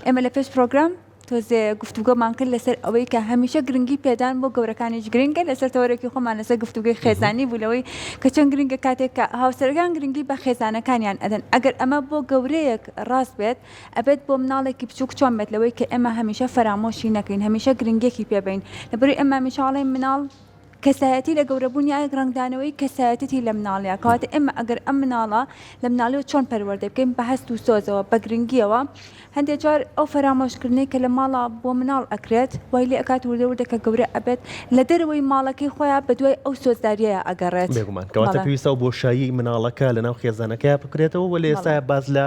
ئێمە لە پێش پرۆگرام تۆزێ گفتوگۆمان کرد لەسەر ئەوەی کە هەمیشە گرنگی پێدان بۆ گەورەکانیش گرنگە لەسەر تەوەرێکی خۆمان لەسەر گفتوگۆی خێزانی بوو لەوەی کە چەند گرنگە کاتێک کە هاوسەرەکان گرنگی بە خێزانەکانیان ئەدەن ئەگەر ئەمە بۆ گەورەیەک ڕاست بێت ئەبێت بۆ مناڵێکی بچووک چۆن بێت لەوەی کە ئێمە هەمیشە فەرامۆشی نەکەین هەمیشە گرنگیەکی پێ بەین لەبەرئەوەی ئێمە هەمیشە ئەڵێین مناڵ کەسایەتی لە گەورەبوونیا ڕەنگدانەوەی کەسایەتیی لە مناڵیا کەواتە ئێمە ئەگەر ئەم مناڵە لە مناڵیەوە چۆن پەروەردەی بکەین بە هەست و سۆزەوە بە گرنگیەوە هەندێک جار ئەو فەرامۆشکردنەی کە لە ماڵا بۆ مناڵ ئەکرێت وای لێ ئەکات وردە وردە کە گەورە ئەبێت لە دەرەوەی ماڵەکەی خۆیا بە دوای ئەو سۆزداریەیا ئەگەڕێت. بێگومان کەواتە بەڵێ. پێویستە ئەو بۆشایی مناڵەکە لەناو خێزانەکەیا بکرێتەوە و لە بەڵێ. ئێستایا باس لە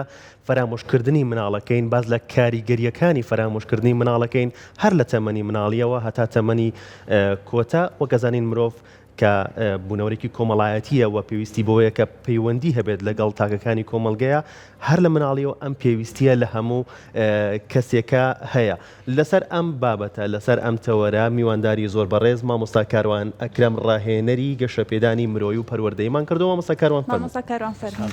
فەرامۆشکردنی مناڵەکەین، باس لە کاریگەرییەکانی فەرامۆشکردنی مناڵەکەین هەر لە تەمەنی مناڵییەوە هەتا تەمەنی کۆتا، وەک ئەزانین مرۆڤ کە بوونەوەرێکی کۆمەڵایەتییە و پێویستی بەوەیە کە پەیوەندی هەبێت لەگەڵ تاکەکانی کۆمەڵگەیە، هەر لە مناڵییەوە ئەم پێویستییە لە هەموو کەسێکا هەیە. لەسەر ئەم بابەتە، لەسەر ئەم تەوەرە میوانداری زۆر بەڕێز مامۆستا کاروان ئەکرەم ڕاهێنەری گەشەپێدانی مرۆیی و پەروەردەییمان کردووە، مامۆستا کاروان فەرموو. مامۆستا کاروان فەرموو.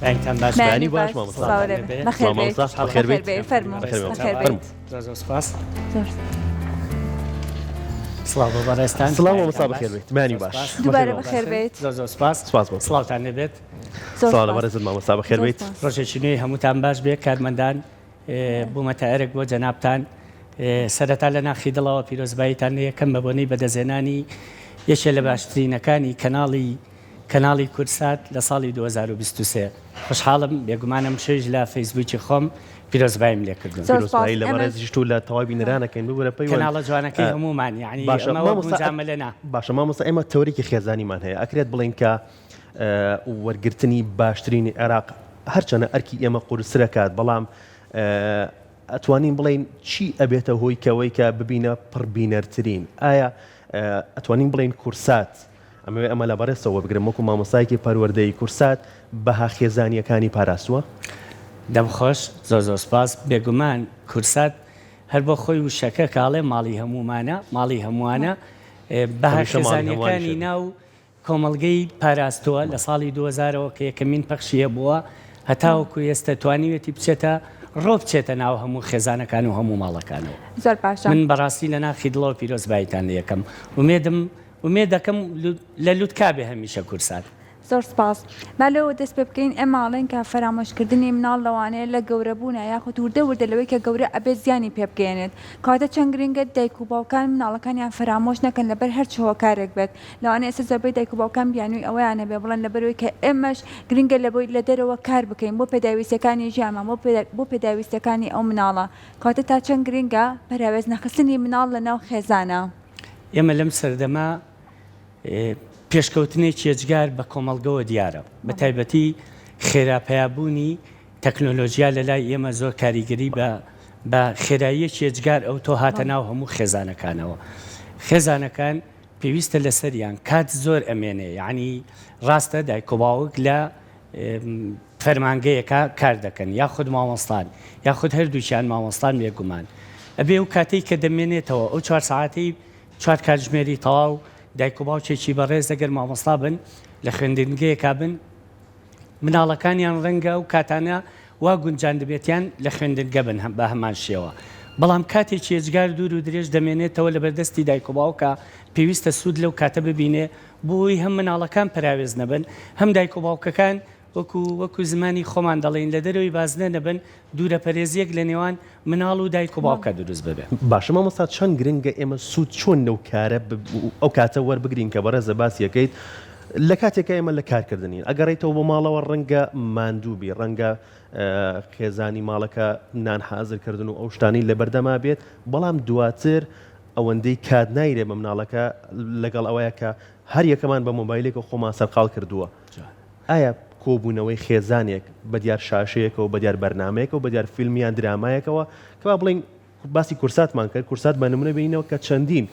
بەیانتان باش. بەیانی باش مامۆستا. سڵاو لێ بێ. بەخێر سڵاو بێیت. مامۆستا، بەخێر بەخێر بێیت. بێی. فەرموو. بەخێر بێی مامۆستا. بەخێر بێیت. فەرموو. زۆر زۆر سپاس. زۆر. سڵاو بۆ بەڕێزتان. سڵاو بەیانتان مامۆستا باش. بەخێر بێیت. بەیانی زۆر باش. سپاس. بەخێر دووبارە بێی مامۆستا. بەخێر بێیت. زۆر زۆر سپاس. سپاس بۆ تۆ. سڵاوتان لێ بێت. زۆر سڵاو لە سپاس. بەڕێزت مامۆستا بەخێر زۆر بێیت. سپاس. ڕۆژێکی نوێی هەمووتان باش بێ کارمەندان. بوومەتە ئەرک بۆ جەنابتان. سەرەتا لە ناخی دڵەوە پیرۆزباییتان لێ یەکەم بە بۆنەی بەدەستهێنانی یەکێ لە باشترینەکانی کەناڵی کەناڵی کوردسات لە ساڵی 2023. خۆشحاڵم، بێگومان ئەمشەویش لە فەیسبووکی خۆم پیرۆزباییم لێ کردوون. زۆر سپاس. پیرۆزبایی لە ئێمەش بەڕێزیشت و لە تەواوی بینەرانەکەین. ببورە پەیوەند. کەناڵە جوانەکەی هەموومان، یەعنی باشە ئەمە وەک مامۆستا موجامەلە نا. باشە مامۆستا ئێمە تەوەرێکی خێزانیمان هەیە ئەکرێت بڵێین کە وەرگرتنی باشترینی عێراق هەرچەنە ئەرکی ئێمە قورسترەکات بەڵام ئەتوانین بڵێین چی ئەبێتە هۆی کەوەی کە ببینە پڕبینەرترین ئایا ئەتوانین بڵێین کورسات ئەمەوێ ئەمە لە بەڕێزەوە بگرم وەکو مامۆستایەکی پەروەردەیی کورسات بەها خێزانیەکانی پاراستووە؟ دەم خۆش زۆر زۆر سپاس بێگومان کورسات هەر بۆ خۆی وشەکە کاڵێ ماڵی هەموومانە ماڵی هەمووانە بەها هەمیشە ماڵی هەمووانیش خێزانیەکانی ئەبێ. ناو کۆمەڵگەی پاراستووە، لە ساڵی 2000 ەوە کە یەکەمین پەخشی هەبووە هەتاوەکو ئێستە توانیوێتی بچێتە ڕۆ بچێتە ناو هەموو خێزانەکان و هەموو ماڵەکانەوە. زۆر باشە. من بەڕاستی لە ناخی دڵەوە پیرۆزباییتان لێ ئەکەم. ئومێدم ئومێد دەکەم لە لوتکا بێ هەمیشە کوردسات. زۆر سپاس. با لەوەوە دەست پێ بکەین، ئێمە ئەڵێین کە فەرامۆشکردنی مناڵ لەوانەیە لە گەورەبوونا یاخود وردە وردە لەوەی کە گەورە ئەبێت زیانی پێ بگەیەنێت. کەواتە چەند گرنگە دایک و باوکان مناڵەکانیان فەرامۆش نەکەن لەبەر هەرچ هۆکارێک بێت. لەوانەیە ئێستا زۆربەی دایک و باوکان بیانووی ئەوەیان هەبێ بڵێن لەبەرئەوەی کە ئێمەش گرنگە لەبۆی لە دەرەوە کار بکەین بۆ پێداویستیەکانی ژیانمان بۆ بۆ پێداویستیەکانی ئەو مناڵە کەواتە تا چەند گرنگە پەراوێز نەخستنی مناڵ لە ناو خێزانا. ئێمە لەم سەردەمە پێشکەوتنێکی یەجگار بە کۆمەڵگەوە دیارە بە تایبەتی خێرا پەیابوونی تەکنۆلۆژیا لە لای ئێمە زۆر کاریگەری بە بە خێراییەکی یەجگار ئەوتۆ هاتە ناو هەموو خێزانەکانەوە خێزانەکان پێویستە لەسەریان کات زۆر ئەمێنێ یانی ڕاستە دایک و باوک لە فەرمانگەیەکا کار دەکەن یاخود مامۆستان یاخود هەردووکیان مامۆستان بێگومان ئەبێ ئەو کاتەی کە دەمێنێتەوە ئەو چوار سەعاتەی چوار کاتژمێری تەواو دایک و باوکێکی بەڕێز ئەگەر مامۆستا بن لە خوێندنگەیەکا بن مناڵەکانیان ڕەنگە ئەو کاتانە وا گونجاندبێتیان لە خوێندنگە بن بە هەمان شێوە، بەڵام کاتێکی ئێجگار دوور و درێژ دەمێنێتەوە لەبەردەستی دایک و باوکا، پێویستە سوود لەو کاتە ببینێ بۆ ئەوەی هەم مناڵەکان پەراوێز نەبن، هەم دایک و باوکەکان وەکو وەکو زمانی خۆمان دەڵێین لە دەرەوەی بازنە نەبن، دوورەپەرێزییەک لە نێوان مناڵ و دایک و باوکا دروست ببێ. باشە مامۆستا چەند گرنگە ئێمە سوود چۆن لەو کارە ئەو کاتە وەربگرین کە بەڕێزە باسی ئەکەیت لە کاتێکا ئێمە لە کارکردنین ئەگەڕێیتەوە بۆ ماڵەوە ڕەنگە ماندوو بی ڕەنگە خێزانی ماڵەکە نان حازر کردن و ئەو شتانەی لەبەردەما بێت بەڵام دواتر ئەوەندەی کات نایرێ بە مناڵەکە لەگەڵ ئەوەیە کە هەر یەکەمان بە مۆبایلێکە خۆمان سەرقاڵ کردووە ئایا کۆبوونەوەی خێزانێک بە دیار شاشەیەکەوە، بە دیار بەرنامەیەکەوە، بە دیار فیلم یان درامایەکەوە، کە با بڵێین باسی کورساتمان کرد، کورسات بە نمونە بینینەوە کە چەندین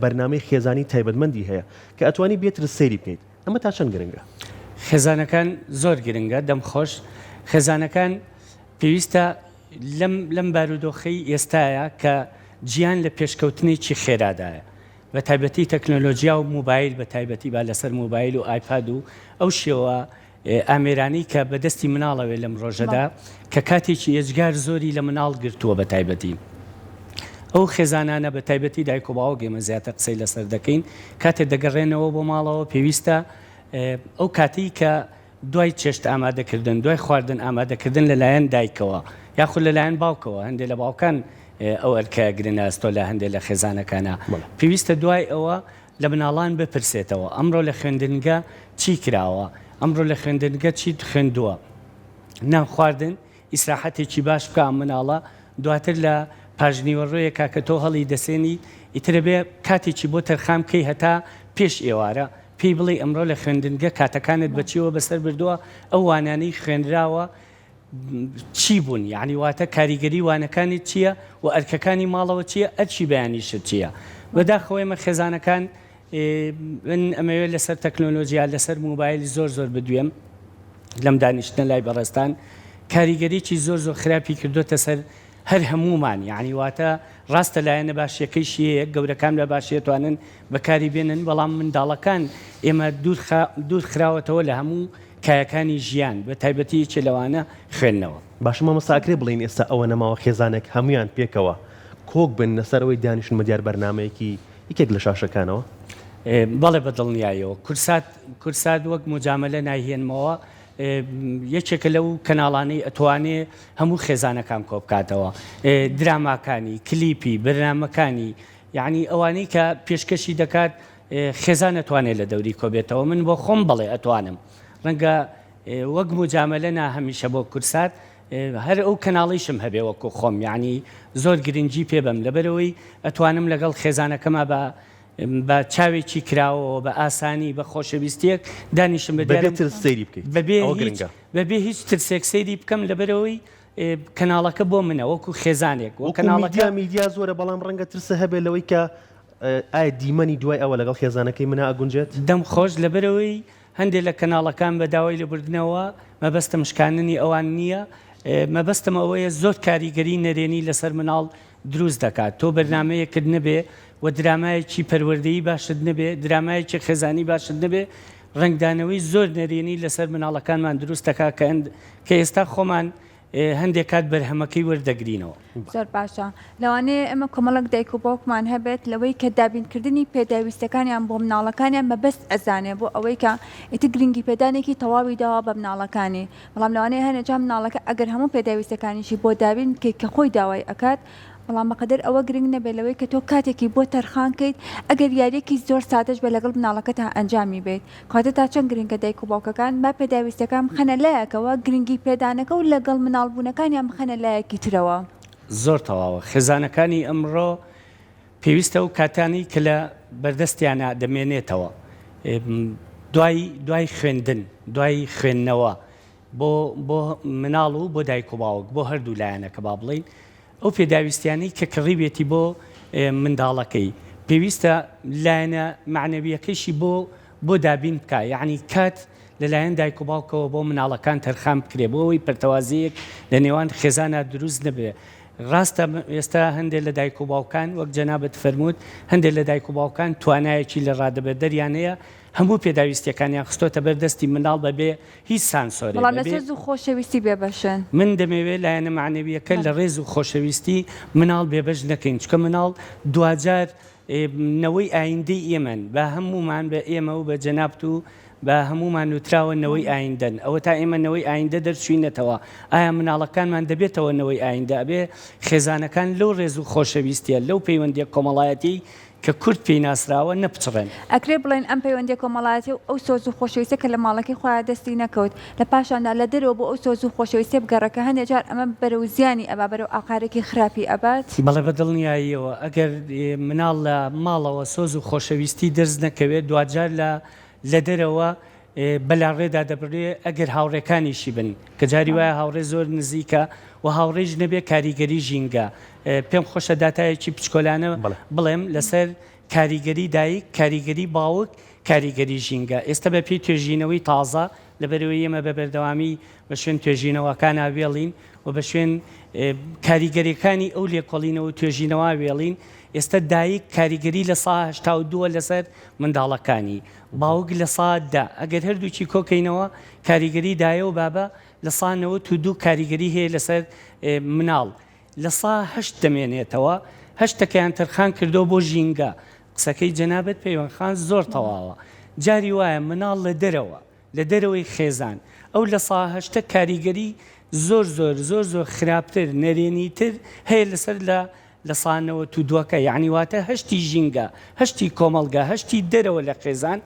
بەرنامەی خێزانی تایبەتمەندی هەیە کە ئەتوانی بێ ترس سەیری بکەیت، ئەمە تا چەند گرنگە؟ خێزانەکان زۆر گرنگە. دەم خۆش. خێزانەکان پێویستە لەم لەم بارودۆخەی ئێستایا کە جیهان لە پێشکەوتنێکی خێرادایە بە تایبەتی تەکنۆلۆجیا و موبایل بە تایبەتی با لەسەر موبایل و ئایپاد و ئەو شێوە. ئامێرانەی کە بە دەستی مناڵەوێ لەم ڕۆژەدا کە کاتێکی ئێجگار زۆری لە مناڵ گرتووە بە تایبەتی ئەو خێزانانە بە تایبەتی دایک و باوک ئێمە زیاتر قسەی لەسەر دەکەین کاتێ دەگەڕێنەوە بۆ ماڵەوە پێویستە ئەو کاتەی کە دوای چێشت ئامادەکردن دوای خواردن ئامادەکردن لەلایەن دایکەوە یاخود لەلایەن باوکەوە هەندێک لە باوکان ئەو ئەرکە گرنە ئەستۆ لە هەندێک لە خێزانەکانە پێویستە دوای ئەوە لە مناڵان بپرسێتەوە ئەمڕۆ لە خوێندنگە چی کراوە؟ ئەمڕۆ لە خوێندنگە چیت خوێندووە؟ نان خواردن، ئیسراحەتێکی باش بکە ئەم مناڵە، دواتر لە پاشنیوەڕۆیەکا کە تۆ هەڵی دەسێنی ئیتر ئەبێ کاتێکی بۆ تەرخان بکەی هەتا پێش ئێوارە پێی بڵێی ئەمڕۆ لە خوێندنگە کاتەکانت بە چیەوە بەسەر بردووە، ئەو وانانەی خوێنراوە چی بوون یانی واتە کاریگەری وانەکانت چییە و ئەرکەکانی ماڵەوە چییە ئەرکی بەیانیشت چییە بەداخەوە ئێمە خێزانەکان من ئەمەوێت لەسەر تەکنۆلۆژیا لەسەر موبایل زۆر زۆر بدوێم لەم دانیشتنە لای بەڕێزتان کاریگەریی زۆر زۆر خراپی کردوتە سەر هەر هەمومان یعنی واتە ڕاستە لایەنە باشیەکەیشی هەیە گەورەکان بە باشی ئەتوانن بەکاری بێنن بەڵام منداڵەکان ئێمە دوور خراوەتەوە لە هەموو کایەکانی ژیان بە تایبەتی یەکێ لەوانە خوێندنەوە. باشە مامۆستا ئەکرێ بڵێین ئێستا ئەوە نەماوە خێزانێک هەموویان پێکەوە کۆک بن لەسەر ئەوەی دانیشن بە دیار بەرنامەیەکی یەکێک لە شاشەکانەوە؟ بەڵێ بە دڵنیایەوە کورسات کورسات وەک موجامەلە نایهێنمەوە یەکێکە لەو کەناڵانەی ئەتوانێ هەموو خێزانەکان کۆبکاتەوە دراماکانی کلیپی بەرنامەکانی یعنی ئەوانەی کە پێشکەشی دەکات خێزان ئەتوانێت لە دەوری کۆبێتەوە من بۆ خۆم بەڵێ ئەتوانم ڕەنگە وەک موجامەلە نا هەمیشە بۆ کورسات هەر ئەو کەناڵیشم هەبێ وەکو خۆم یعنی زۆر گرنگی پێ بەم لەبەرەوەی ئەتوانم لەگەڵ خێزانەکەما بە بە چاوێکی کراوەوە بە ئاسانی بە خۆشەویستیەک دانیشم بە بەبێ ترس سەیری بکەیت بەبێ هیچ بەبێ هیچ ترسێک سەیری بکەم لەبەرەوەی کەناڵەکە بۆ منە وەکو خێزانێک وە کەناڵەکە میدیا زۆرە بەڵام ڕەنگە ترسە هەبێت لەوەی کە ئایا دیمەنی دوای ئەوە لەگەڵ خێزانەکەی منا ئەگونجێت؟ دەم خۆش لەبەرئەوەی هەندێ لە کەناڵەکان بە داوای لێبوردنەوە مەبەستم شکاندنی ئەوان نییە مەبەستم ئەوەیە زۆر کاریگەری نەرێنی لەسەر مناڵ دروست دەکات تۆ بەرنامەیەکت نەبێ و درامایەکی پەروەردەیی باشت نەبێ درامایەکی خێزانی باشت نەبێ ڕەنگدانەوەی زۆر نەرێنی لەسەر مناڵەکانمان دروست دەکات کە ئێستا خۆمان هەندێک کات بەرهەمەکەی وەردەگرینەوە. زۆر باشە لەوانەیە ئێمە کۆمەڵێک دایک و باوکمان هەبێت لەوەی کە دابینکردنی پێداویستەکانیان بۆ مناڵەکانیان مەبەست ئەزانێ بۆ ئەوەی کە ئیتر گرنگی پێدانێکی تەواوی داوە بە مناڵەکانی بەڵام لەوانەیە هەنێ جار مناڵەکە ئەگەر هەموو پێداویستەکانیشی بۆ دابین بکەیت کە خۆی داوای ئەکات بەڵام بەقەدەر ئەوە گرنگ نەبێت لەوەی کە تۆ کاتێکی بۆ تەرخان کەیت ئەگەر یاریەکی زۆر سادەش بێت لەگەڵ مناڵەکەتا ئەنجامی بەیت کەواتە تا چەند گرنگە دایک و باوکەکان با پێداویستیەکان بخەنە لایەکەوە گرنگی پێدانەکە و لەگەڵ مناڵ بوونەکانیان بخەنە لایەکی ترەوە. زۆر تەواوە خێزانەکانی ئەمڕۆ پێویستە ئەو کاتانەی کە لە بەردەستیانە دەمێنێتەوە دوای دوای خوێندن دوای خوێندنەوە بۆ بۆ مناڵ و بۆ دایک و باوک بۆ هەردوو لایەنەکە با بڵێین ئەو پێداویستیانەی کە کڕیوێتی بۆ منداڵەکەی پێویستە لایەنە مەعنەویەکەیشی بۆ بۆ دابین بکا یەعنی کات لەلایەن دایک و باوکەوە بۆ مناڵەکان تەرخان بکرێ بۆ ئەوەی پەرتەوازەیەک لە نێوان خێزانا دروست نەبێ ڕاستە ئێستا هەندێک لە دایک و باوکان وەک جەنابت فەرمووت هەندێک لە دایک و باوکان توانایەکی لە ڕادەبەدەریان هەیە هەموو پێداویستیەکانیان خستۆتە بەر دەستی منداڵ بەبێ هیچ سانسۆرێک بەڵام لە سۆز و خۆشەویستی بێبەشن. من دەمەوێ لایەنە مەعنەویەکە لە ڕێز و خۆشەویستی مناڵ بێبەش نەکەین چونکە مناڵ دواجار نەوەی ئایندەی ئێمەن بە هەموومان بە ئێمە و بە جەنابت و بە هەموومان وتراوە نەوەی ئایندەن ئەوە تا ئێمە نەوەی ئایندە دەرچوینەتەوە ئایا مناڵەکانمان دەبێتەوە نەوەی ئایندە ئەبێ خێزانەکان لەو ڕێز و خۆشەویستیە لەو پەیوەندیە کۆمەڵایەتیەی کە کورد پێی ناسراوە نەپچڕێن. ئەکرێ بڵێین ئەم پەیوەندیە کۆمەڵایەتیە و ئەو سۆز و خۆشەویستیە کە لە ماڵەکەی خۆیا دەستی نەکەوت لە پاشاندا لە دەرەوە بۆ ئەو سۆز و خۆشەویستیە بگەڕێ کە هەندێ جار ئەمە بەرەو زیانی ئەبا بەرەو ئاقارێکی خراپی ئەبات؟ بەڵێ بە دڵنیاییەوە ئەگەر مناڵ لە ماڵەوە سۆز و خۆشەویستی دەست نەکەوێت دواجار لە لە دەرەوە بەلاڕێدا دەبرێ ئەگەر هاوڕێکانیشی بن کە جاری وایە هاوڕێ زۆر نزیکە و هاوڕێیش نەبێ کاریگەری ژینگە پێم خۆشە داتایەکی بچکۆلانە بڵێم لەسەر کاریگەری دایک کاریگەری باوک کاریگەری ژینگە ئێستا بە پێی توێژینەوەی تازە لەبەرئەوەی ئێمە بە بەردەوامی بە شوێن توێژینەوەکانا وێڵین و بە شوێن کاریگەریەکانی ئەو لێکۆڵینەوە و توێژینەوە وێڵین، ئێستا دایک کاریگەری لە سا 82 ە لەسەر منداڵەکانی، باوک لە سا 10، ئەگەر هەردووکی کۆکەینەوە کاریگەری دایە و بابە لە سا 92 کاریگەری هەیە لەسەر مناڵ، لە سا هەشت دەمێنێتەوە، هەشتەکەیان تەرخان کردووە بۆ ژینگە، قسەکەی جەنابت پەیوەند خان زۆر تەواوە، جاری وایە مناڵ لە دەرەوە، لە دەرەوەی خێزان، ئەو لە سا هەشتە کاریگەری زۆر زۆر زۆر زۆر خراپتر، نەرێنیتر هەیە لەسەر لە لە سا نەوەت و دووەکە، یەعنی واتە هەشتی ژینگە، هەشتی کۆمەڵگە، هەشتی دەرەوە لە خێزان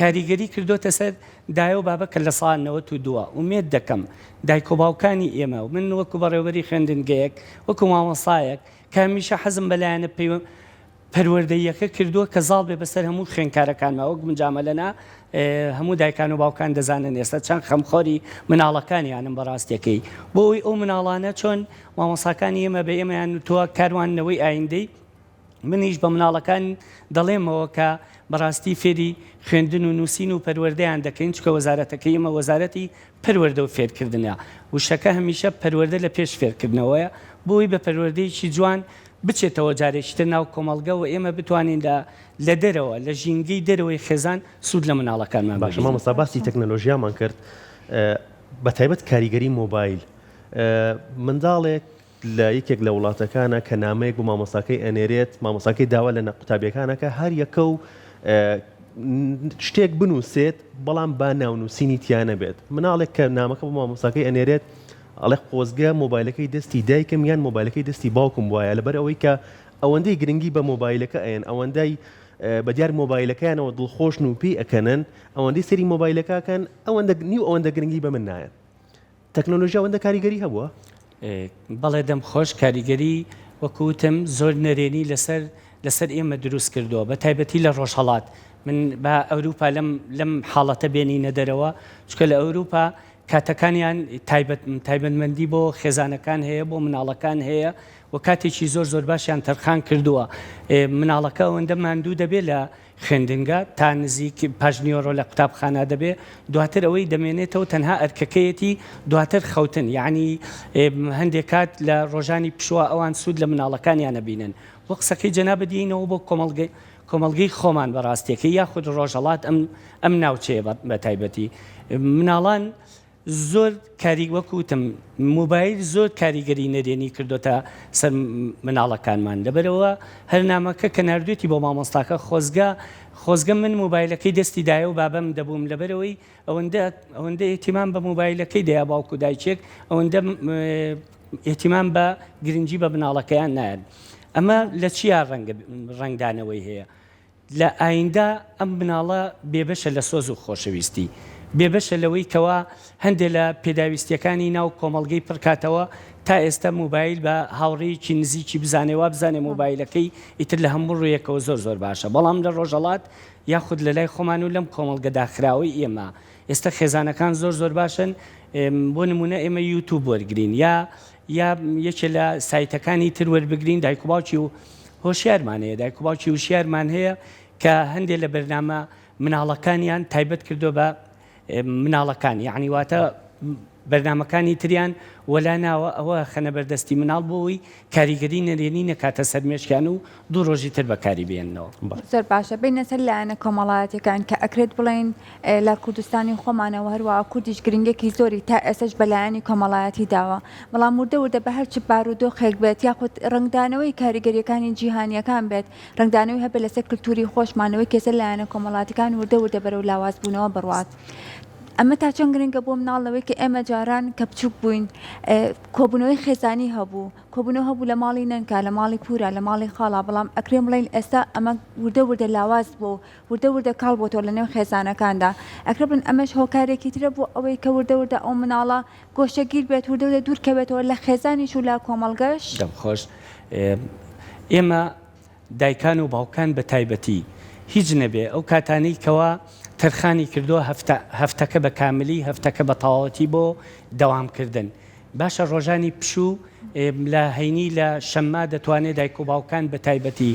کاریگەری کردۆتە سەر دایە و بابە کە لە سا نەوەت و دووە. ئومێد دەکەم دایک و باوکانی ئێمە و من وەکو بەڕێوەبەری خوێندنگەیەک، وەکو مامۆستایەک کە هەمیشە حەزم بە لایەنە پەیوە پەروەردەییەکە کردووە کە زاڵ بێ بەسەر هەموو خوێندکارەکانما وەک مجامەلە نا هەموو دایکان و باوکان دەزانن ئێستا چەند خەمخۆری مناڵەکانیانم بەڕاستیەکەی بۆ ئەوەی ئەو مناڵانە چۆن مامۆساکانی ئێمە بە ئێمەیان وتووە کاروان نەوەی ئایندەی منیش بە مناڵەکان دەڵێمەوە کە بەڕاستی فێری خوێندن و نووسین و پەروەردەیان دەکەین چکە وەزارەتەکەی ئێمە وەزارەتی پەروەردە و فێرکردنە وشەکە هەمیشە پەروەردە لە پێش فێرکردنەوەیە بۆی بە پەروەردەیەکی جوان بچێتەوە جارێکی تر ناو کۆمەڵگە و ئێمە بتوانین لە لە دەرەوە لە ژینگەی دەرەوەی خێزان سوود لە مناڵەکانمان باشە ببینین. مامۆستا باسی تەکنەلۆژیامان کرد بە تایبەت کاریگەری مۆبایل منداڵێک لە یەکێک لە وڵاتەکانە کە نامەیەک بۆ مامۆستاکەی ئەنێرێت مامۆستاکەی داوا لە قوتابیەکان ئەکا هەر یەکە و شتێک بنووسێت بەڵام با ناونووسینی تیا نەبێت مناڵێک کە نامەکە بۆ مامۆستاکەی ئەنێرێت ئەڵێ خۆزگە مۆبایلەکەی دەستی دایکم یان مۆبایلەکەی دەستی باوکم بوایە لەبەر ئەوەی کە ئەوەندەی گرنگی بە مۆبایلەکە ئەیەن ئەوەندەی بە دیار مۆبایلەکەیانەوە دڵخۆشن و پێی ئەکەنن ئەوەندەی سەری مۆبایلەکە ئەکەن ئەوەندە نیو ئەوەندە گرنگی بە من نایەن تەکنۆلۆژیا ئەوەندە کاریگەری هەبووە؟ بەڵێ دەم خۆش کاریگەری وەکو وتم زۆر نەرێنی لەسەر لەسەر ئێمە دروست کردووە بە تایبەتی لە ڕۆژهەڵات من با ئەوروپا لەم لەم حاڵەتە بێنینە دەرەوە چونکە لە ئەوروپا کاتەکانیان تایبەت تایبەتمەندی بۆ خێزانەکان هەیە بۆ مناڵەکان هەیە و کاتێکی زۆر زۆر باشیان تەرخان کردووە مناڵەکە ئەوەندە ماندوو دەبێت لە خوێندنگە تا نزیک پاشنیوەڕۆ لە قوتابخانە دەبێ دواتر ئەوەی دەمێنێتەوە تەنها ئەرکەکەیەتی دواتر خەوتن یەعنی هەندێک کات لە ڕۆژانی پشووە ئەوان سوود لە مناڵەکانیان ئەبینن بۆ قسەکەی جەنابت یەینەوە بۆ کۆمەڵگەی کۆمەڵگەی خۆمان بەڕاستیەکەی یاخود ڕۆژهەڵات ئەم ئەم ناوچەیە بە تایبەتی مناڵان زۆر کاری وەک وتم مۆبایل زۆر کاریگەری نەرێنی کردۆتە سەر مناڵەکانمان لەبەرئەوە هەر نامەکە کە ناردوێتی بۆ مامۆستاکە خۆزگە خۆزگە من مۆبایلەکەی دەستی دایە و بابەم دەبووم لەبەرئەوەی ئەوەندە ئەوەندە ئیهتیمام بە مۆبایلەکەی دەیا باوک و دایکێک ئەوەندە ئیهتیمام بە گرنگی بە مناڵەکەیان نایەن ئەمە لە چیا ڕەنگە ڕەنگدانەوەی هەیە لە ئایندە ئەم مناڵە بێبەشە لە سۆز و خۆشەویستی، بێبەشە لەوەی کەوا هەندێ لە پێداویستیەکانی ناو کۆمەڵگەی پڕکاتەوە، تا ئێستە مۆبایل بە هاوڕێیەکی نزیکی بزانێ وابزانێ مۆبایلەکەی ئیتر لە هەموو ڕوویەکەوە زۆر زۆر باشە، بەڵام لە ڕۆژهەڵات یاخود لە لای خۆمان و لەم کۆمەڵگە داخراوەی ئێمە ئێستە خێزانەکان زۆر زۆر باشن، بۆ نموونە ئێمە یوتوب وەرگرین یا یا یەکێ لە سایتەکانی تر وەربگرین دایک و باوکی و هۆشیارمان هەیە دایک و باوکی وشیارمان هەیە کە هەندێک لە بەرنامە مناڵەکانیان تایبەت کردو بە مناڵەکان یعنی واتە بەرنامەکانی تریان وەلا ناوە ئەوە خەنە بەردەستی مناڵ بۆ ئەوەی کاریگەری نەرێنی نەکاتە سەر مێشکیان و دوو ڕۆژی تر بەکاری بێننەوە. زۆر باشە بێینە سەر لایەنە کۆمەڵایەتیەکان کە ئەکرێت بڵێین لە کوردستانی خۆمانەوە هەروەها کوردیش گرنگیەکی زۆری تا ئێستاش بە لایەنی کۆمەڵایەتی داوە بەڵام وردە وردە بە هەرچ بارودۆخێک بێت یاخود ڕەنگدانەوەی کاریگەریەکانی جیهانیەکان بێت ڕەنگدانەوەی هەبێت لەسەر کلتوری خۆشمانەوەی کێسە لایەنە کۆمەڵاتیەکان وردە وردە بەرەو لاواز بوونەوە بڕوات ئەمە تا چەند گرنگە بۆ مناڵ لەوەی کە ئێمە جاران کە بچوک بووین کۆبوونەوەی خێزانی هەبوو کۆبوونەوە هەبوو لە ماڵی نەنکا لە ماڵی پورا لە ماڵی خاڵا بەڵام ئەکرێ بڵێین ئێستا ئەمە وردە وردە لاواز بووە و وردە وردە کاڵ بۆتەوە لە نێو خێزانەکاندا ئەکرێ بڵێن ئەمەش هۆکارێکی ترە بۆ ئەوەی کە وردە وردە ئەو مناڵە گۆشەگیر بێت وردە وردە دوور کەوێتەوە لە خێزانیش و لە کۆمەڵگەش. دەم خۆش. ئێمە دایکان و باوکان بە تایبەتی هیچ نەبێ ئەو کاتانەی کەوا تەرخانی کردووە هەفتە هەفتەکە بە کاملی هەفتەکە بە تەواوەتی بۆ دەوام کردن باشە ڕۆژانی پشوو لە هەینی لە شەممە دەتوانێ دایک و باوکان بە تایبەتی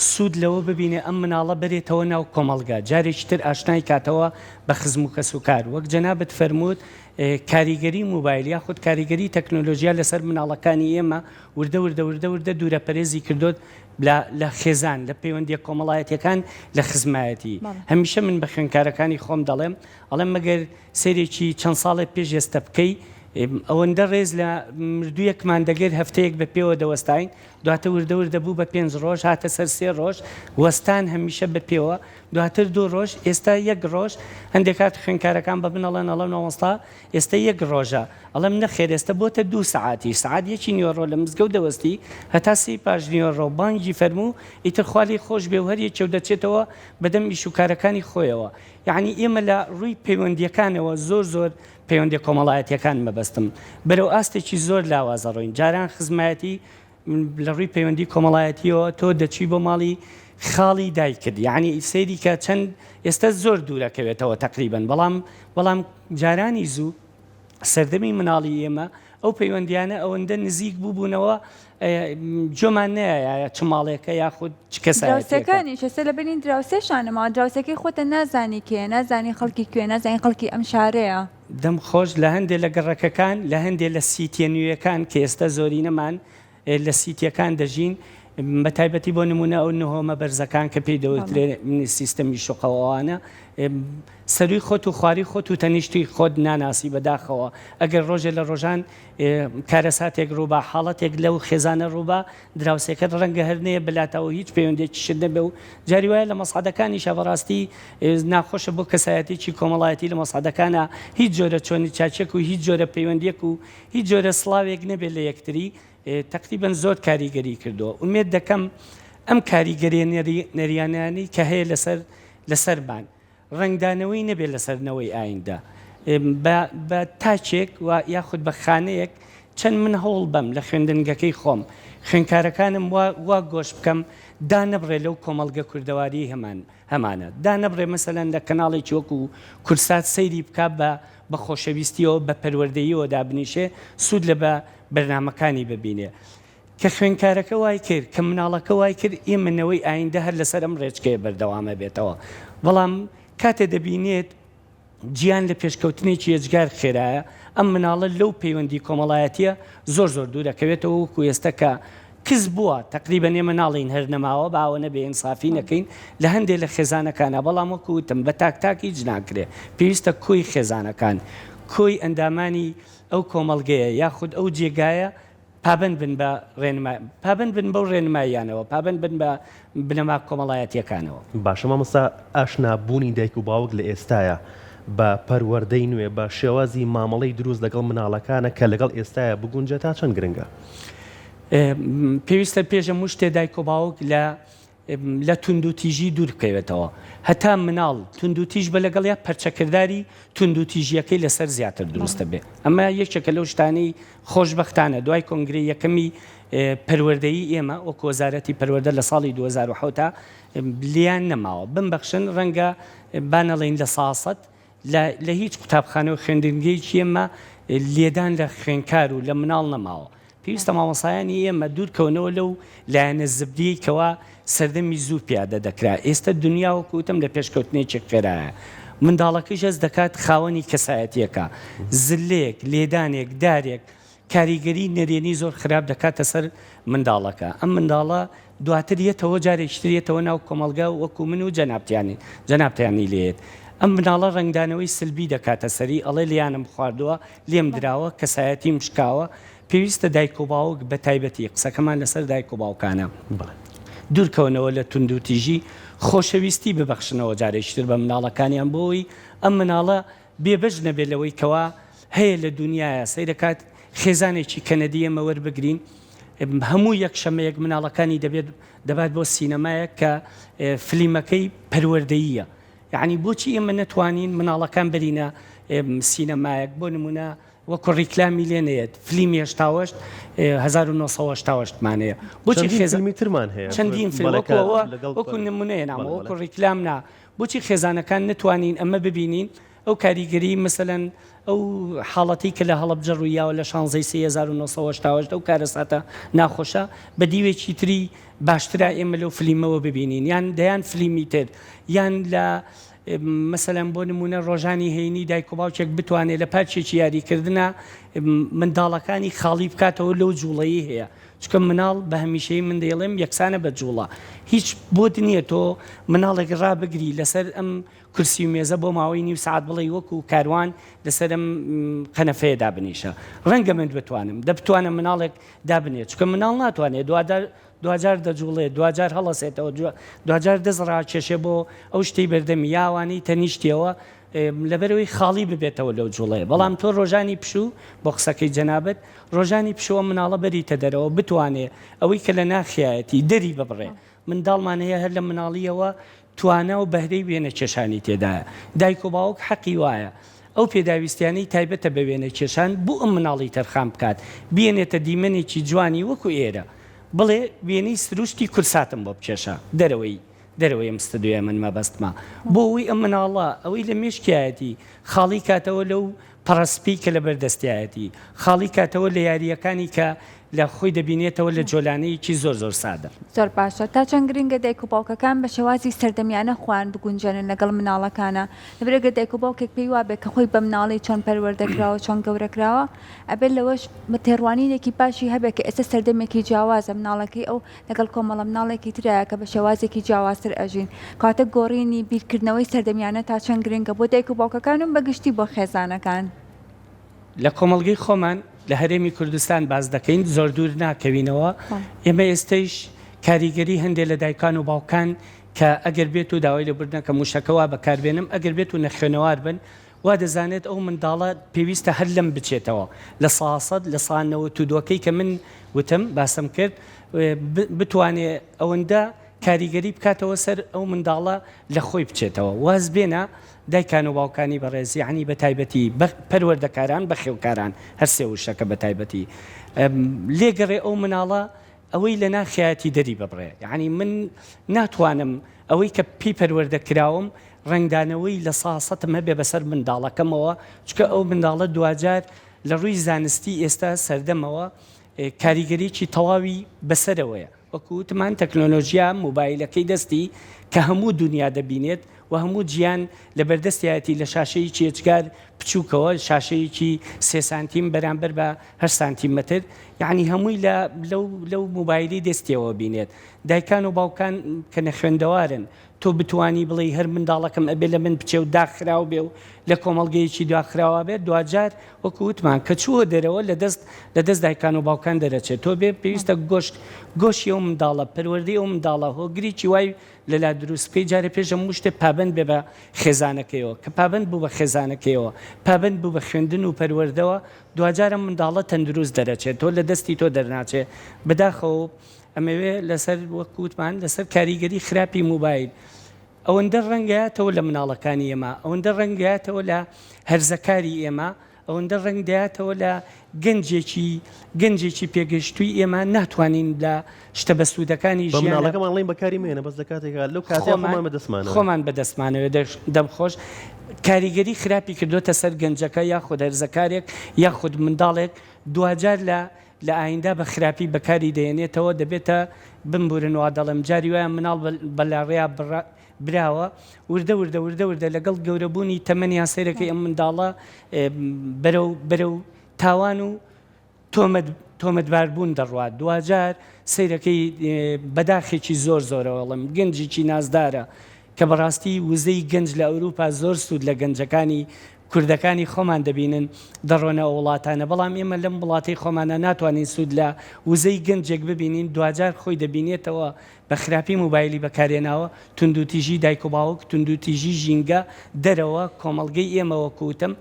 سوود لەوە ببینێ ئەم مناڵە بەرێتەوە ناو کۆمەڵگە جارێکی تر ئاشنای کاتەوە بە خزم و کەس و کار وەک جەنابت فەرمووت. کاریگەری موبایل یاخود کاریگەری تەکنۆلۆژیا لەسەر مناڵەکانی ئێمە وردە وردە وردە وردە دوورەپەرێزی کردۆت لە لە خێزان لە پەیوەندیە کۆمەڵایەتیەکان لە خزمایەتی هەمیشە من بە خوێندکارەکانی خۆم دەڵێم ئەڵێم مەگەر سەیرێکی چەند ساڵێ پێش ئێستە بکەی ئەوەندە ڕێز لە مردوویەکمان دەگرت هەفتەیەک بە پێوە دەوەستاین دواتر وردە وردە بوو بە پێنج ڕۆژ هاتە سەر سێ ڕۆژ وەستان هەمیشە بە پێوە دواتر دوو ڕۆژ ئێستا یەک ڕۆژ هەندێک کات خوێندکارەکان بە من ئەڵێن ئەڵێن مامۆستا ئێستا یەک ڕۆژە ئەڵێم نەخێر ئێستا بۆتە دوو سەعاتیش سەعات یەکی نیوەڕۆ لە مزگەوت دەوەستی هەتا سێی پاش نیوەڕۆ بانگی فەرموو ئیتر خوا لێی خۆش بێ و هەر یەکێ و دەچێتەوە بەدەم ئیش و کارەکانی خۆیەوە یەعنی ئێمە لە ڕووی پەیوەندییەکانەوە زۆر زۆر پەیوەندیە کۆمەڵایەتیەکان مەبەستم بەرەو ئاستێکی زۆر لاواز ئەڕۆین جاران خزمایەتی لە ڕووی پەیوەندی کۆمەڵایەتیەوە تۆ دەچی بۆ ماڵی خاڵی دایکت یعنی سەیری کە چەند ئێستا زۆر دوورەکەوێتەوە تقریبن بەڵام بەڵام جارانی زوو سەردەمی مناڵی ئێمە ئەو پەیوەندیانە ئەوەندە نزیک بووبوونەوە جۆمان نایە چ ماڵێکە یاخود چ کەسایەتیەکە. دراوسێکانیش ئێستا لە بەینی دراوسێشانە ماوە دراوسێکەی خۆتە نازانی کێیە نازانی خەڵکی کوێ نازانی خەڵکی ئەم شارەیە. دەم خۆش لە هەندێ لە گەڕەکەکان لە هەندێ لە سیتیە نوێیەکان کە ئێستا زۆرینەمان لە سیتیەکان دەژین بە تایبەتی بۆ نمونە ئەو نهۆمە بەرزەکان کە پێی دەوترێ سیستەمی شوقە و ئەوانە سەروی خۆت و خواری خۆت و تەنیشتی خۆت ناناسی بەداخەوە ئەگەر ڕۆژێ لە ڕۆژان کارەساتێک ڕووبا حاڵەتێک لەو خێزانە ڕووبا دراوسێکەت ڕەنگە هەر نەیە بەلاتەوە هیچ پەیوەندێکیشت نەبێ و جاری وایە لە مەسعەدەکانیشا بەڕاستی ناخۆشە بۆ کەسایەتێکی کۆمەڵایەتی لە مەسعەدەکانا هیچ جۆرە چۆنی چاچێک و هیچ جۆرە پەیوەندیەک و هیچ جۆرە سڵاوێک نەبێت لە یەکتری تەقریبەن زۆر کاریگەری کردووە ئومێد دەکەم ئەم کاریگەریە نەریانانەی کە هەیە لەسەر لەسەرمان ڕەنگدانەوەی نەبێت لەسەر نەوەی ئایندە بە بە تاکێک و یاخود بە خانەیەک چەند من هەوڵ بەم لە خوێندنگەکەی خۆم خوێندکارەکانم وا وا گۆش بکەم دانەبڕێ لەو کۆمەڵگە کوردەواریەی هەمان هەمانە دانەبڕێ مەسەلەن لە کەناڵێکی وەکو کوردسات سەیری بکا بە بە خۆشەویستیەوە بە پەروەردەییەوە دابنیشێ سوود لە بە بەرنامەکانی ببینێ کە خوێندکارەکە وای کرد، کە مناڵەکە وای کرد، ئێمە نەوەی ئایندە هەر لەسەر ئەم ڕێچکەیە بەردەوام ئەبێتەوە. بەڵام کاتێ دەبینێت جیهان لە پێشکەوتنێکی ئێجگار خێرایە، ئەم مناڵە لەو پەیوەندی کۆمەڵایەتییە زۆر زۆر دوور ئەکەوێتەوە، وەکو ئێستا کە کز بووە، تەقریبەن ئێمە ناڵێین هەر نەماوە، با ئەوەنە بێ ئینسافی نەکەین لە هەندێ لە خێزانەکانا، بەڵام وەکو وتم بە تاک تاک هیچ ناکرێ، پێویستە کۆی خێزانەکان، کۆی ئەندامانی ئەو کۆمەڵگەیە یاخود ئەو جێگایە پابەند بن بە ڕێنما پابەند بن بەو ڕێنماییانەوە، پابەند بن بە بنەما کۆمەڵایەتییەکانەوە. باشە مامۆستا ئاشنا بوونی دایک و باوک لە ئێستایا بە پەروەردەی نوێ بە شێوازی مامەڵەی دروست لەگەڵ مناڵەکانە کە لەگەڵ ئێستایا بگونجێ تا چەند گرنگە؟ پێویستە پێش هەموو شتێ دایک و باوک لە لە توندوتیژی دوور بکەوێتەوە هەتا مناڵ توندوتیژ بە لەگەڵیا پەرچەکرداری توندوتیژیەکەی لەسەر زیاتر دروست دەبێ ئەمە یەکێکە لەو شتانەی خۆشبەختانە دوای کۆنگرەی یەکەمی پەروەردەیی ئێمە وەکو وەزارەتی پەروەردە لە ساڵی 2007 لێیان نەماوە بمبەخشن ڕەنگە با نەڵێین لە ساسەد لە لە هیچ قوتابخانە و خوێندنگەیەکی ئێمە لێدان لە خوێندکار و لە مناڵ نەماوە. پێویستە مامۆستایانی ئێمە دوور کەونەوە لەو لایەنە زبریەی کەوا سەردەمی زوو پیادە دەکرا. ئێستە دونیا وەکو وتم لە پێشکەوتنێکی خێرایە. منداڵەکەیش هەست دەکات خاوەنی کەسایەتیەکە. زلەیەک، لێدانێک، دارێک کاریگەری نەرێنی زۆر خراپ دەکاتە سەر منداڵەکە. ئەم منداڵە دواتر یەتەوە جارێکی تر یەتەوە ناو کۆمەڵگە وەکو من و جەنابتیانی جەنابتیانی لێیەت. ئەم مناڵە ڕەنگدانەوەی سلبی دەکاتە سەری ئەڵێ لیانم خواردووە، لێم دراوە، کەسایەتیم شکاوە. پێویستە دایک و باوک بە تایبەتی، قسەکەمان لەسەر دایک و باوکانە، دوورکەونەوە لە توندوتیژی، خۆشەویستی ببەخشنەوە جارێکی تر بە مناڵەکانیان بۆ ئەوەی ئەم مناڵە بێبەش نەبێت لەوەی کەوا هەیە لە دونیایا سەیرەکات خێزانێکی کەنەدی ئێمە وەربگرین هەموو یەک شەمەیەک مناڵەکانی دەبێت دەبات بۆ سینەمایەک کە فلیمەکەی پەروەردەییە یعنی بۆچی ئێمە نەتوانین مناڵەکان بەرینە سینەمایەک بۆ نمونە وەکو ڕیکلامی لێ نەیەت فلیمی هەشتاوەشت 1970 مان هەیە بۆچی خێزانی ترمان هەیە چەندین فیلم وەکو نمونەیە نامە وەکو ڕیکلام نا بۆچی خێزانەکان نەتوانین ئەمە ببینین ئەو کاریگەری مەسەلەن ئەو حاڵەتەی کە لە هەڵەبجە ڕوویاوە لە شانزەی سێی 1988 ئەو کارەساتە ناخۆشە بە دیوێکی تری باشترە ئێمە لەو فلیمەوە ببینین یان دەیان فلیمی تر یان لە. مەسەلەن بۆ نموونە ڕۆژانی هەینی دایک و باوکێک بتوانێت لە پارکێکی یاریکردنا منداڵەکانی خاڵی بکاتەوە لەو جوڵەی هەیە چونکە مناڵ بە هەمیشەیی من دەیڵێم یەکسانە بە جوڵە هیچ بۆت نییە تۆ مناڵێک ڕابگری لەسەر ئەم کورسی و مێزە بۆ ماوەی نیو سەعات بڵێی وەکو کاروان لەسەر ئەم قەنەفەیە دابنیشە ڕەنگە من بتوانم دەبتوانم مناڵێک دابنێت چونکە مناڵ ناتوانێت دواجار دەجوڵێت دواجار هەڵەسێتەوە دواجار دەست ڕاکێشێ بۆ ئەو شتەی بەردەمی یا ئەوانەی تەنیشتیەوە لەبەرئەوەی خاڵی ببێتەوە لەو جوڵەیە بەڵام تۆ ڕۆژانی پشوو بۆ قسەکەی جەنابت ڕۆژانی پشوو ئەم مناڵە بەریتە دەرەوە بتوانێ ئەوەی کە لە ناخیایەتی دەری ببڕێ منداڵمان هەیە هەر لە مناڵیەوە توانا و بەهرەی وێنەکێشانی تێدایە دایک و باوک حەقی وایە ئەو پێداویستیانەی تایبەتە بە وێنەکێشان بۆ ئەم مناڵی تەرخان بکات بیێنێتە دیمەنێکی جوانی وەکو ئێرە بڵێ وێنەی سروشتی کورساتم بۆ بکێشە دەرەوەی دەرەوەی ئەم ستدیۆیە من مەبەستمە بۆ ئەوەی ئەم مناڵە ئەوەی لە مێشکیایەتی خاڵی کاتەوە لەو پەڕە سپی کە لەبەر دەستیایەتی خاڵی کاتەوە لە یارییەکانی کە لە خۆی دەبینێتەوە لە جۆلانەیەکی زۆر زۆر سادە. زۆر باشە تا چەند گرنگە دایک و باوکەکان بە شێوازی سەردەمیانە خۆیان بگونجێنن لەگەڵ مناڵەکانا لەبەر ئەگەر دایک و باوکێک پێی وابێ کە خۆی بە مناڵی چۆن پەروەردە کراوە چۆن گەورە کراوە ئەبێت لەوەش تێڕوانینێکی باشی هەبێ کە ئێستا سەردەمێکی جیاوازە مناڵەکەی ئەو لەگەڵ کۆمەڵە مناڵێکی ترایە کە بە شێوازێکی جیاوازتر ئەژین. کەواتە گۆڕینی بیرکردنەوەی سەردەمیانە تا چەند گرنگە بۆ دایک و باوکەکان و بە گشتی بۆ خێزانەکان؟ لە کۆمەڵگەی خۆمان لە هەرێمی کوردستان باس دەکەین زۆر دوور ناکەوینەوە ئێمە ئێستەیش کاریگەری هەندێ لە دایکان و باوکان کە ئەگەر بێت و داوای لێبوردن ئەکەم وشەکە وا بەکاربێنم ئەگەر بێت و نەخوێنەوار بن وا دەزانێت ئەو منداڵە پێویستە هەر لەم بچێتەوە لە ساسەد لە سا نەوەت و دووەکەی کە من وتم باسم کرد بتوانێ ئەوەندە کاریگەری بکاتەوە سەر ئەو منداڵە لە خۆی بچێتەوە واز بێنە دایکان و باوکانی بەڕێز یعنی بە تایبەتی پەروەردەکاران بەخێوکاران هەر سێ وشەکە بە تایبەتی لێگەڕێ ئەو مناڵە ئەوەی لە ناخیایەتی دەری ببڕێ یانی من ناتوانم ئەوەی کە پێی پەروەردە کراوم ڕەنگدانەوەی لە سا سەتم هەبێ بەسەر منداڵەکەمەوە چونکە ئەو منداڵە دواجار لە ڕووی زانستی ئێستا سەردەمەوە کاریگەریی تەواوی بەسەرەوەیە وەکو وتمان تەکنۆلۆژیا مۆبایلەکەی دەستی کە هەموو دونیا دەبینێت و هەموو جیان لەبەردەستیایەتی لە شاشەیەکی ئێجگار بچووکەوە شاشەیەکی سێ سانتیم بەرامبەر بە هەشت سانتیمەتر یەعنی هەمووی لە لەو لەو مۆبایلی دەستیەوە بینێت دایکان و باوکان کە نەخوێندەوارن تۆ بتوانی بڵێی هەر منداڵەکەم ئەبێ لە من بچێ و داخراو بێ و لە کۆمەڵگەیەکی داخراوا بێت دواجار وەکو وتمان کە چووە دەرەوە لە دەست لە دەست دایکان و باوکان دەرەچێت تۆ بێ پێویستە گۆشت گۆشی ئەو منداڵە پەروەردەی ئەو منداڵە هۆگرێکی وای لەلا دروست بکەی جارێ پێش هەموو شتێ پابەند بێ بە خێزانەکەیەوە کە پابەند بوو بە خێزانەکەیەوە پابەند بوو بە خوێندن و پەروەردەوە دواجار ئەم منداڵە تەندروست دەرەچێت تۆ لە دەستی تۆ دەرناچێ بەداخەوە ئەمەوێ لەسەر وەک وتمان لەسەر کاریگەری خراپی موبایل ئەوەندە ڕەنگەیاتەوە لە مناڵەکانی ئێمە ئەوەندە ڕەنگەیاتەوە لە هەرزەکاری ئێمە ئەوەندە ڕەنگ دەیاتەوە لە گەنجێکی گەنجێکی پێگەشتووی ئێمە ناتوانین لە شتە بەسوودەکانی بە ژیانا مناڵەکەمان ڵێین بەکاری مەیەنە بەس لە کاتێکا لەو کاتەیا خۆمان خۆمان بەدەستمانەوەیە. خۆمان بەدەستمانەوەیە دەش دەم خۆش کاریگەری خراپی کردۆتە سەر گەنجەکە یاخود هەرزەکارێک یاخود منداڵێک دواجار لە لە ئایندا بە خراپی بەکاری دەیەنێتەوە دەبێتە بمبورن وا دەڵێم جاری وایە مناڵ بە لاڕێیا براوە وردە وردە وردە وردە لەگەڵ گەورەبوونی تەمەنیان سەیرەکەی ئەم منداڵە بەرەو بەرەو تاوان و تۆمەت تۆمەتباربوون دەڕوات دواجار سەیرەکەی بەداخێکی زۆر زۆرەوە ئەڵێم گەنجێکی نازدارە کە بەڕاستی وزەی گەنج لە ئەوروپا زۆر سوود لە گەنجەکانی کوردەکانی خۆمان دەبینن دەڕۆنە ئەو وڵاتانە بەڵام ئێمە لەم وڵاتەی خۆمانە ناتوانین سوود لە وزەی گەنجێک ببینین دواجار خۆی دەبینێتەوە بە خراپی موبایلی بەکارهێناوە، توندوتیژی دایک و باوک، توندوتیژی ژینگە، دەرەوە، کۆمەڵگەی ئێمە وەکو وتم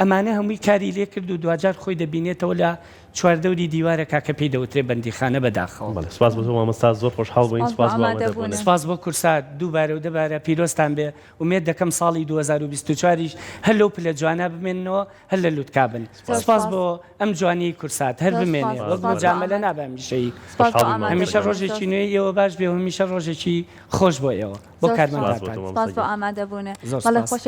ئەمانە هەمووی کاری لێکرد و دواجار خۆی دەبینێتەوە لە چواردەوری دیوارەکا کە پێی دەوترێ بەندیخانە بەداخەوە. بەڵێ سوپاس بۆ تۆ مامۆستا زۆر خۆشحاڵ بووین سوپاس بۆ سوپاس بۆ ئامادە ئامادەبوونت. بوونت. سوپاس بۆ کورسات دووبارە و دەبارە پیرۆزتان بێ ئومێد دەکەم ساڵی 2024 یش هەر لەو پلە جوانە بمێننەوە هەر لە لوتکا بن زۆر سوپاس سوپاس. بۆ ئەم جوانیەی کورسات هەر زۆر بمێنێ سوپاس. وەک سوپاس بۆ موجامەلە ئامادە. نابێ هەمیشەیی سوپاس بۆ خۆشحاڵ بووین ئامادە هەمیشە مامۆستا بوونت. گیان. ڕۆژێکی زۆر نوێی ئێوە باش بێ و هەمیشە ڕۆژێکی خۆش بۆ ئێوە بۆ زۆر سوپاس. سوپاس بۆ کارمەندانتان تۆ سوپاس مامۆستا بۆ گیان. ئامادە بوونت. زۆر بەڵێ سوپاس. خۆشەویستان.